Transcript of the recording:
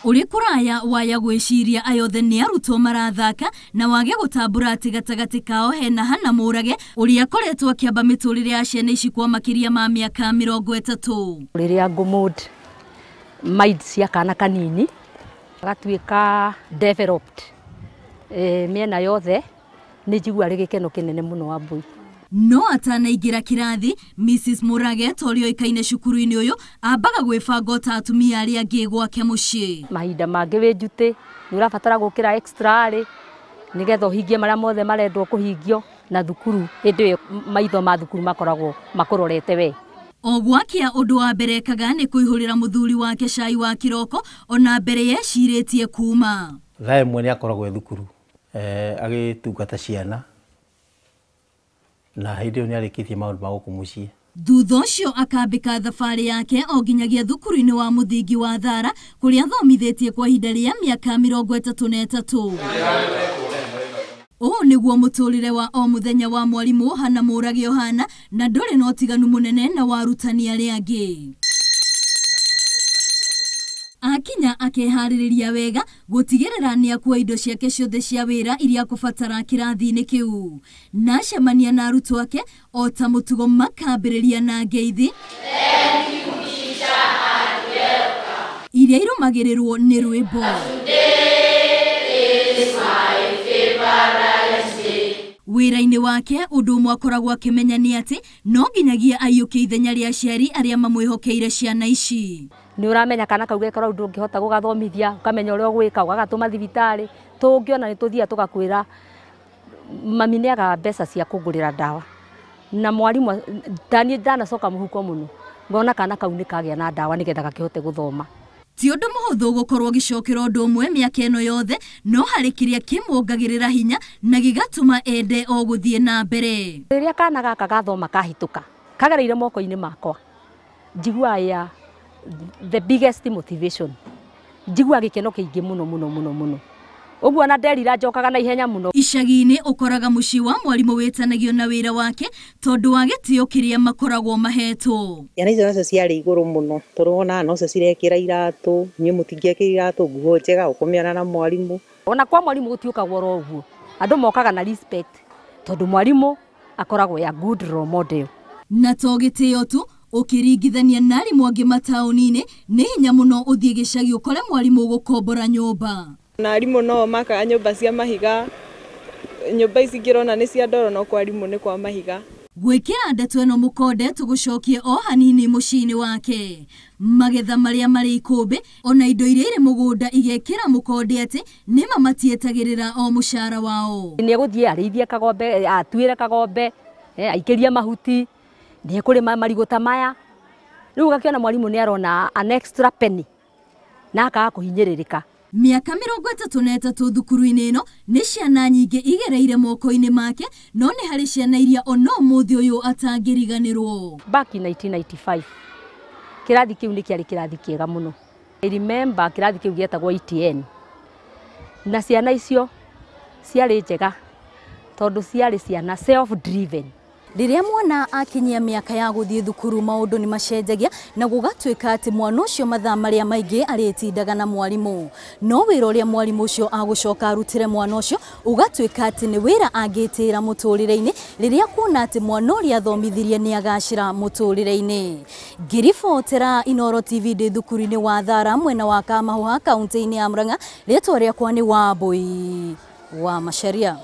Ũrĩ kũraya waya gwĩciria ayothe nĩ arutwo marathaka na wage gũtambũra atĩ gatagatĩ kao hena Hannah Mũrage ũrĩa akoretwo akĩamba mĩtũrĩre ya ciana ici kwa makĩria ma mĩaka 30. Rĩrĩa ngũmold mind cia kana kanini gatuĩka developed mĩena yothe, nĩ njigua arĩ gĩkeno kĩnene mũno Wambui. No atanaingĩra kĩrathi, Mrs Mũrage ta ũrĩa oĩkaine cukuru-inĩ ũyũ ambaga gwĩbanga ta atumia arĩa angĩ gwake mũciĩ. Mahinda mangĩ wĩ njutĩ nĩ ũrabatara gũkĩra extra early nĩgetha ũhingie marĩa mothe marendwo kũhingio na thukuru. Hĩndĩ ĩyo maitho ma thukuru makoragwo makũrorete we. O gwakia ũndũ wa mbere ekaga nĩ kũihũrĩra mũthuri wake cai wa kĩroko ona mbere yecirĩtie kuma. Thaa ĩmwe nĩ akoragwo e thukuru agĩtungata ciana na hĩndĩ ĩyo nĩ arĩkĩtie maũndũ ma gũkũ mũciĩ. Thutha ũcio akambĩka thabarĩ yake o nginyagia thukuru-inĩ wa mũthingi wa Thara kũrĩa athomithĩtie kwa ihinda rĩa mĩaka 33. Ũũ nĩguo mũtũrĩre wa o mũthenya wa mwarimũ Hannah Mũrage ũhana na ndũrĩ na ũtiganu mũnene na wa arutani arĩa angĩ. Akinya akeharĩrĩria wega gũtigĩrĩra nĩ akua indo ciake ciothe cia wĩra iria akũbatara kĩrathi-inĩ kĩu. Na acemania na arutwo ake o ta mũtugo makambĩrĩria na ngeithi iria irũmagĩrĩrwo nĩ rwĩmbo. Wĩra-inĩ wake ũndũ ũmwe akoragwo akĩmenya nĩ atĩ no nginyagia aiyũkie ithenya rĩa aciari arĩa mamwĩhokeire ciana ici. Nĩ ũramenya kana kau gekora ũndũ ũngĩhota gũgathomithia, ũkamenya ũrĩa ũgwĩka, ũgagatũma thibitarĩ. Tũngĩona nĩ tũthiaga tũgakwĩra mami nĩ agaga mbeca cia kũngũrĩra ndawa. Na mwarimũ ndaniĩ ndanacoka mũhuko mũno, ngona kana kau nĩ kagĩa na ndawa nĩgetha gakĩhote gũthoma. Ti ũndũ mũhũthũ gũkorwo ũgĩcokera ũndũ ũmwe mĩaka ĩno yothe, no harĩ kĩrĩa kĩmuongagĩrĩra hinya na gĩgatũma ende o gũthiĩ na mbere. Rĩrĩa kana gaka gathoma kahĩtũka, kagereire moko-inĩ makwa, njiguaga ya the biggest motivation. Njiguaga gĩkeno kĩingĩ mũno mũno mũno mũno. Ũguo ona nderira njokaga na ihenya mũno. Icagi-inĩ ũkoraga mũciĩ wa mwarimũ wĩtanagio na wĩra wake tondũ wa gĩtĩo kĩrĩa makoragwo mahetwo. Ciana icio nacio ciarĩ igũrũ mũno tondũ wonaga nocio cirekĩra iratũ, inyuĩ mũtingĩekĩra iratũ, nguo njega, ũkũmĩona na mwarimũ. Ona kwa mwarimũ gũtiũkagwo oro ũguo, andũ mokaga na respect tondũ mwarimũ akoragwo ya good role model. Na to gĩtĩo tu, ũkĩringithania na arimũ angĩ mataũni-inĩ, nĩ hinya mũno ũthiĩ gĩcagi ũkore mwarimũ ũgũkombora nyũmba. Na arimũ no makaga nyũmba cia mahiga, nyũmba ici ngĩrona nĩ cia ndoro no kwa arimũ nĩ kwa mahiga. Gwĩkĩra ndeto ĩno mũkonde tũgũcokie o hanini mũciĩ-inĩ wake. Magetha marĩa marĩ ikũmbĩ ona indo iria irĩ mũgũnda igekĩra mũkonde atĩ nĩma matietagĩrĩra o mũcara wao. Nĩ egũthiĩ arĩithie kagombe, atuĩre kagombe, aikĩrie mahuti, nĩ ekũrĩma marigũ ta maya. Rĩu ũgakĩona mwarimũ nĩ arona an extra penny na akaga kũhinyĩrĩrĩka. Mĩaka 33 thukuru-inĩ ĩno nĩ ciana nyingĩ igereire moko-inĩ make, no nĩ harĩ ciana iria ona ũmũthĩ ũyũ atangĩriganĩrwo. Back in 1995 kĩrathi kĩu nĩ kĩarĩ kĩrathi kĩega mũno. I remember kĩrathi kĩu gĩetagwo ETN. Na ciana icio ciarĩ njega tondũ ciarĩ ciana self driven. Rĩrĩa mwana akinyia mĩaka ya gũthiĩ thukuru maũndũ nĩ macenjagia na gũgatuĩka atĩ mwana ũcio mathaa marĩa maingĩ arĩtindaga na mwarimũ. No wĩra ũrĩa mwarimũ ũcio agũcoka arutĩre mwana ũcio ũgatuĩka atĩ nĩ wĩra angĩtĩĩra mũtũrĩre-inĩ rĩrĩa kuona atĩ mwana ũrĩa athomithirie nĩ agacĩra mũtũrĩre-inĩ. Ngĩribotera Inooro TV ndĩ thukuru-inĩ wa Thara mwena wa Kamahũha kaũntĩ-inĩ ya Murang'a, rĩtwa rĩakwa nĩ Wambui wa Macharia.